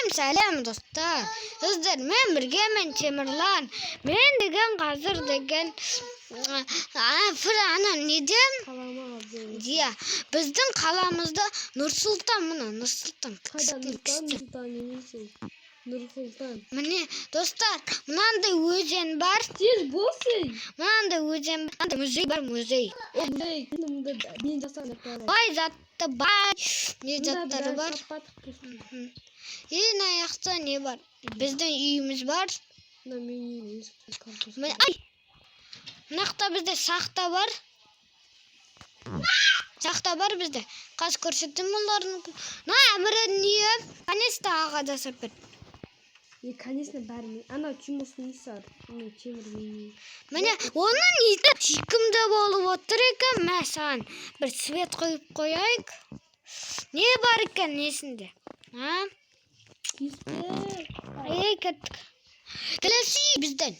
Сәлем, сәлем, достар! Сіздермен бірге мен, Темірлан. Мен деген қазір деген ана неде? Қалама абзал. Иә, біздің қаламызда Нұр-Сұлтан, мына Нұр-Сұлтан. Қайда Нұрсұлтан? Нұрсұлтан емес ол. Нұрсұлтан. Міне, достар, мынандай өзен бар. Тез болсын. Мынандай өзен бар, мынандай музей бар, музей. О, мындай мында мен жасаған заттар бар. Бай затты, бай не Мында заттары біраз бар. таппадық біз. И мына жақта не бар? Біздің үйіміз бар. Мына менің үйім есікте картошка. Міне, ай! Мына жақта бізде шахта бар. Шахта бар бізде. Қазір көрсетемін олардың. Мына Әміренің үйі. Конечно, аға жасап берді. И, конечно, бәрі мен. Анау Тимостың үйі бар. Міне, Темір менің үйім. Міне, оның иті сүйкімді болып отыр екен. Мә, саған бір свет қойып қояйық. Не бар екен несінде? А? Тиісті. Ей, кеттік. Келесі үй бізден.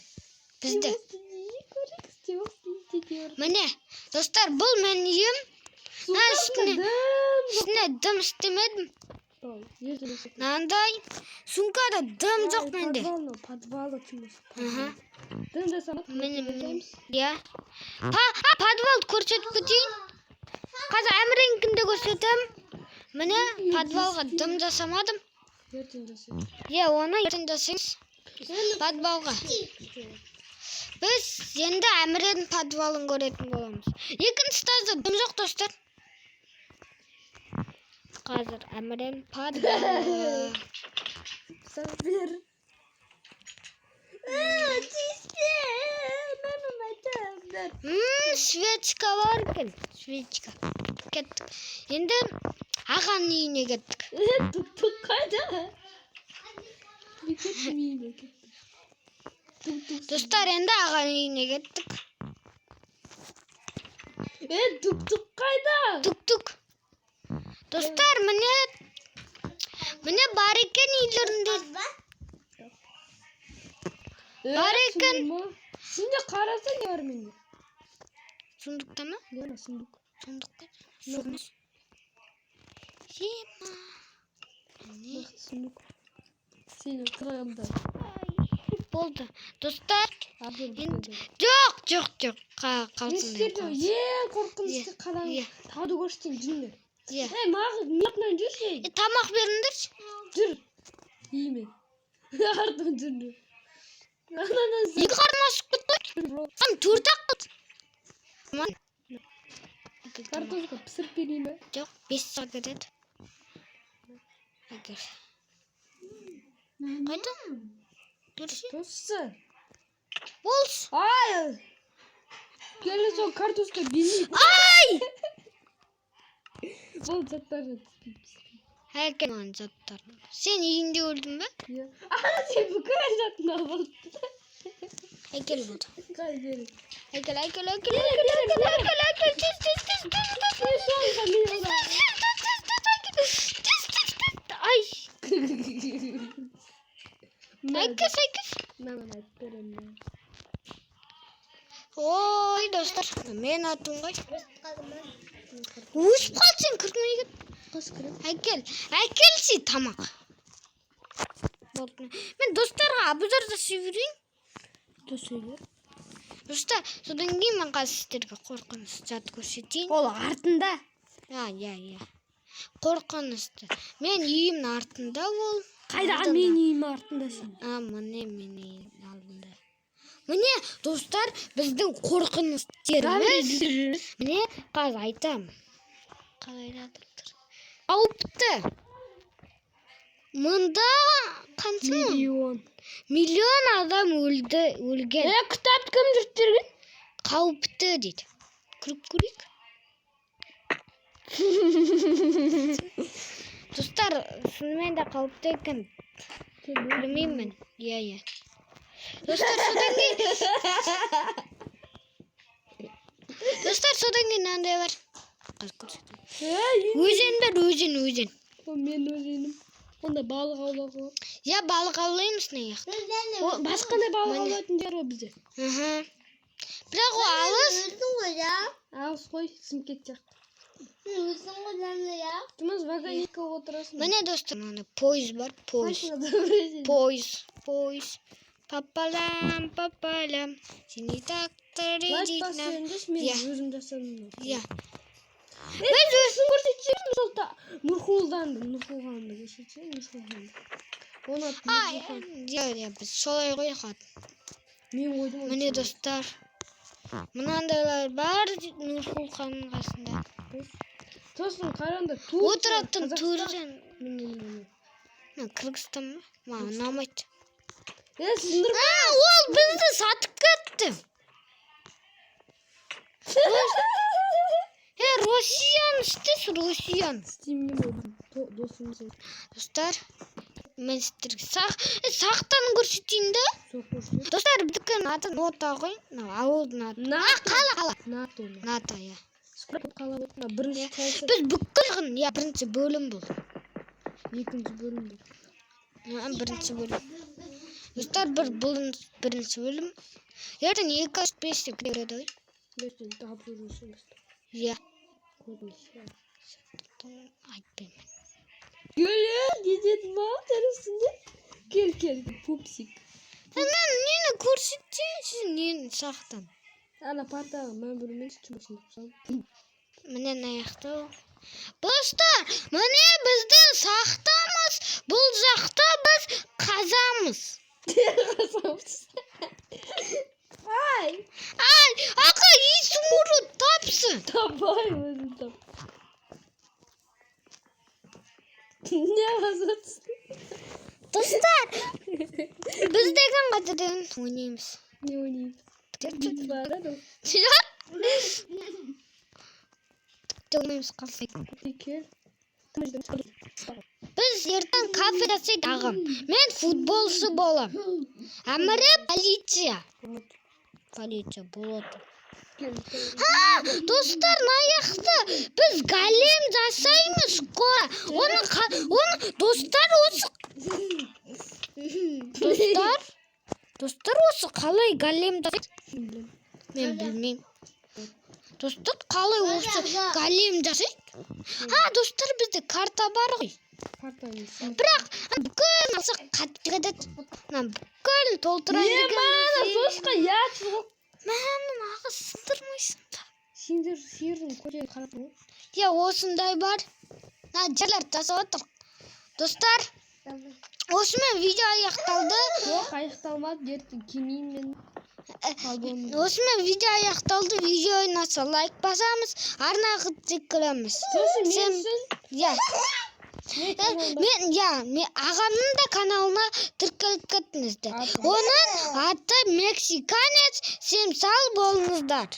Бізде. Тимостың үйі көрейік. Тимостың үйі Темір. Міне, достар, бұл менің үйім. Мына үстіне, Дым. үстіне дым істемедім. Ой, ертең жасап. Мынандай сумкада дым жоқ Ай, менде. Подвал мынау, подвалы Тимос. Аха. Дым жасамадық. Міне, ертең міне. жасаймыз. Иә. Подвалды көрсетіп кетейін. Қазір Әміренікін де көрсетемін. Міне, подвалға дым жасамадым. Ертең жасаймыз. Иә, оны ертең жасаймыз. Подвалға. Біз енді Әміренің подвалын көретін боламыз. Екінші этажда дым жоқ, достар. Қазір Әміренің подвалы. Сабыр. Тиіспе. Мамам айтады. Свечка бар екен. Свечка. Кеттік. Енді ағаның үйіне кеттік. Тук-тук қайда? Мен кеттім үйіме, кеттім. Тук-тук. Достар, енді ағаның үйіне кеттік. Тук-тук қайда? Тук-тук. Достар, міне, міне бар екен үйлерінде. Бар екен. Сенде қараса не бар менде? Сундукта ма? Не ана сундук. Сундук қайда? Сундук емес. Ема. Міне. Мықты сундук. Сені қырғанда. Болды. Достар, Абзал енді бітеді. Жоқ, жоқ, жоқ. Мен Қалсын. сіздерді ең қорқынышты қалаң Иә. тауды көрсетейін, жүріңдер. Иә. Ей, маған артынан жүрші. Ей. Тамақ беріңдерші. Жүр. Үйіме. Артынан жүріңдер. Анадан Екі қарным ашып кетті ғой. Қан төрт ақ қалды. Аман. Картошка пісіріп берейін бе? Жоқ, 5 сағат кетеді. Әкел. Қайда? Берші. Тосшы. Болсын. Ай! Келе, сол картошка бермейді. Ай! Бұл заттарды түспейді. Әкел маған заттарын. Сен үйіңде өлдің бе? Иә. Ана сен бүкіл затын алып алдың. Әкел, болды. Қай бері? Әкел, әкел, әкел, әкел, әкел, әкел, әкел, тез, тез, тез, тез, тез, Е, соңғы мен тез, аламын. тез, тез, тез, тез, әкел. Тез, тез, тез. Ай! Әкел, әкел. Мамам айтып беремін. Ой, достар, мен атым ғой. Өсіп қалды, сен кірдің кет. Қыз кіріп. Әкел, әкелші тамақ. Болды. Мен достарға обзор жасай берейін. Төсегі. Достар, содан кейін мен қазір сіздерге қорқынышты зат көрсетейін. Ол артында. А, иә, иә. Қорқынышты. Мен үйімнің артында ол. Қайда Алдында. менің үйім артында сен? А, міне, менің үйімнің алдында. Міне, достар, біздің қорқынышты жеріміз. Міне, қазір айтамын. Қалай тұр? Қауіпті. Мұнда қанша? Миллион. Миллион адам өлді, өлген. Кітапты кім жыртып жіберген? Қауіпті дейді. Кіріп көрейік. Достар, шынымен де қауіпті екен. Білмеймін. Иә, иә. Достар, содан кейін Достар, содан кейін мынандай бар. Қазір көрсетемін. Өзен бар, өзен, өзен. Ол менің өзенім. Онда балық аулауға болады. Иә, балық аулаймыз мына жақта. О, басқа не балық Міне. аулайтын жер ғой бізде. Мхм. Бірақ ол алыс. Алыс қой, Шымкент жақта. Өзің ғой я. Тимос, вагонетка отырасың. Міне, достар, мына пойыз бар, пойыз. Пойыз. Пойыз, пойыз. По полям, по полям. Синий трактор Лайк идет басып нам. жіберіңдерші, мен Иә. өзім жасадым. Иә. Біз өзің көрсетіп жібердім сол та Нұрқұлданды, Нұрқұлғанды көрсетші, Нұрқұлғанды. Оның аты А, Нұрқұлхан. иә, біз солай қояйық атын. Мен қойдым оны. Міне, достар. Мынандайлар бар Нұрсұлтанның қасында. Сосын қараңдар, Турция, Отыратын Қазақстан. төрден. Міне, міне, міне. Мына Қырғызстан ба? Маған ұнамайды. Е, сындырма. А, ол бізді сатып кетті. Е, Россияны істес, Россияны. Істеймін мен оны. Досымыз ол. Достар, мен сіздерге сақтаны көрсетейін да. Сол көрсет. Достар, біздікінің аты Нота ғой. Мынау ауылдың аты. А, НАТО. қала, қала. НАТО. НАТО, иә. Скоро қала ғой. Мына бірінші қайсы? Біз бүкіл ғын, иә, бірінші бөлім бұл. Екінші бөлім бұл. Иә, бірінші бөлім. Достар, бір бұл бірінші бөлім. Ертең екі, үш, бес деп береді ғой. Ертең тапып жүрсің біз. Иә. Көбінесе. Айтпаймын. Гүлі, не дедің ба үстінде? Кел, кел, пупсик. Мен нені көрсетсеңші, нені сақтан. Ана партаға мен бір мен салып. Міне, мына жақта. Достар, міне біздің сақтамыз. Бұл жақта біз қазамыз. Ай! Ай, аға, изумруд тапсын. Давай өзің тап. Не қазатсың? Достар, біз деген қайтадан ойнаймыз. Не ойнаймыз? Барады. Ойнаймыз қалсақ. Кел. Біз ертең кафе жасайды ағам. Мен футболшы болам. Әміре полиция. Полиция болады. Кел. Ha, достар, мына жақта біз голем жасаймыз скоро. Оны достар осы достар осы қалай голем жасайды? Мен білмеймін. Достар, қалай осы голем жасайды? Ha, достар, бізде карта бар ғой. Картаны. Бірақ ана бүкіл алсақ қатып кетеді. Мына бүкіл толтырайын Е, деген. мана, сошқа, я чего? Мә, аға, сындырмайсың да. Сендер сиырдың көзін қарап ғой. Иә, осындай бар. Мына жерлер жасап отыр. Достар, осымен видео аяқталды. Жоқ, аяқталмады, ертең келмеймін мен. Албом. Осымен видео аяқталды. Видео ұнаса, лайк басамыз, арнаға тіркелеміз. Сосын мен Сен- үшін Иә. Мен, иә, мен ағамның да каналына тіркеліп кеттіңіздер. Аты. Оның аты Мексиканец. Сем сау болыңыздар.